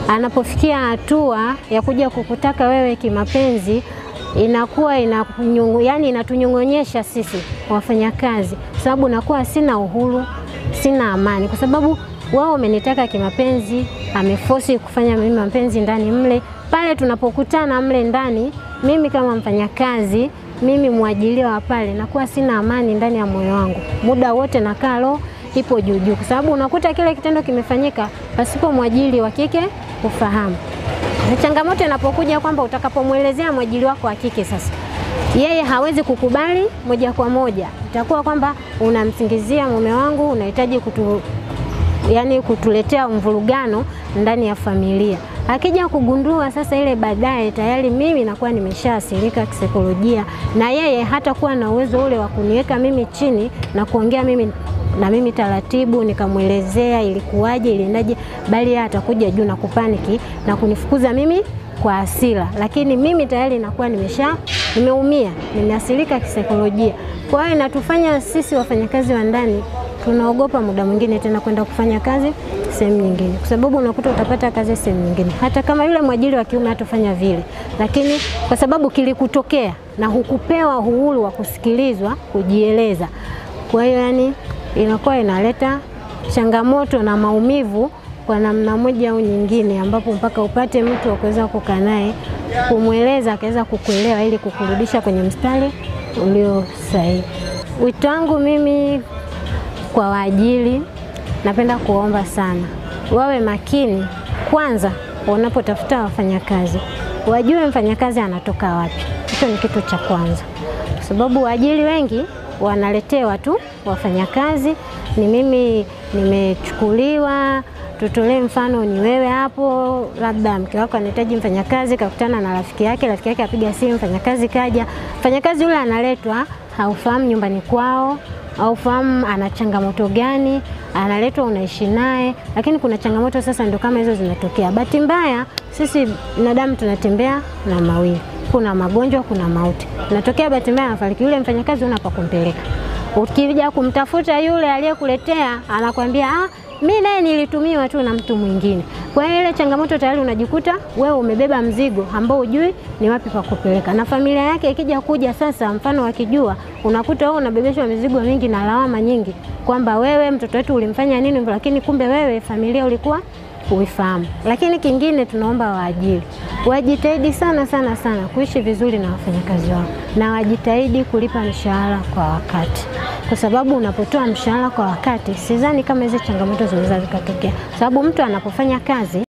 Anapofikia hatua ya kuja kukutaka wewe kimapenzi, inakuwa yani inatunyong'onyesha sisi wafanyakazi, sababu nakuwa sina uhuru, sina amani, kwa sababu wao wamenitaka kimapenzi, ameforce kufanya mimi mapenzi ndani mle. Pale tunapokutana mle ndani, mimi kama mfanyakazi, mimi mwajiliwa wa pale, nakuwa sina amani ndani ya moyo wangu. Muda wote nakaa roho ipo juu juu, kwa sababu unakuta kile kitendo kimefanyika pasipo mwajiri wa kike kufahamu. Na changamoto inapokuja kwamba utakapomuelezea mwajiri wako wa kike sasa, yeye hawezi kukubali moja kwa moja. Itakuwa kwamba unamsingizia mume wangu, unahitaji kutuletea mvurugano ndani ya familia. Akija kugundua sasa ile baadaye, tayari mimi nakuwa nimeshaathirika kisaikolojia, na yeye hatakuwa na uwezo ule wa kuniweka mimi chini na kuongea mimi na mimi taratibu, nikamuelezea ilikuwaje, iliendaje, bali yeye atakuja juu na kupaniki na kunifukuza mimi kwa hasira. Lakini mimi tayari nakuwa nimeumia, nimeathirika kisaikolojia. Kwa hiyo inatufanya sisi wafanyakazi wa ndani tunaogopa muda mwingine tena kwenda kufanya kazi sehemu nyingine, kwa sababu unakuta utapata kazi sehemu nyingine hata kama yule mwajiri wa kiume hatofanya vile, lakini kwa sababu kilikutokea na hukupewa uhuru wa kusikilizwa, kujieleza, kwa hiyo yani inakuwa inaleta changamoto na maumivu kwa namna moja au nyingine, ambapo mpaka upate mtu wa kuweza kukaa naye kumueleza akaweza kukuelewa ili kukurudisha kwenye mstari ulio sahihi. Wito wangu mimi kwa waajiri, napenda kuomba sana wawe makini kwanza wanapotafuta wafanyakazi, wajue mfanyakazi anatoka wapi. Hicho ni kitu cha kwanza, kwa sababu waajiri wengi wanaletewa tu wafanyakazi, ni mimi nimechukuliwa. Tutolee mfano, ni wewe hapo, labda mke wako anahitaji mfanyakazi, kakutana na rafiki yake, rafiki yake apiga simu, mfanyakazi kaja. Mfanyakazi yule analetwa, haufahamu nyumbani kwao, haufahamu ana changamoto gani, analetwa unaishi naye, lakini kuna changamoto sasa ndio kama hizo zinatokea. Bahati mbaya sisi binadamu tunatembea na mawili, kuna magonjwa, kuna mauti. Inatokea bahati mbaya anafariki yule mfanyakazi, una pa kumpeleka. Ukija kumtafuta yule aliyekuletea, anakuambia mimi naye nilitumiwa tu na mtu mwingine. Kwa hiyo ile changamoto tayari unajikuta wewe umebeba mzigo ambao hujui ni wapi pa kupeleka. Na familia yake ikija kuja sasa, mfano wakijua, unakuta wewe unabebeshwa mizigo mingi na lawama nyingi kwamba wewe mtoto wetu ulimfanya nini, lakini kumbe wewe familia ulikuwa uifahamu. Lakini kingine tunaomba waajiri wajitahidi sana sana sana kuishi vizuri na wafanyakazi wao, na wajitahidi kulipa mshahara kwa wakati, kwa sababu unapotoa mshahara kwa wakati, sidhani kama hizo changamoto zinaweza zikatokea, sababu mtu anapofanya kazi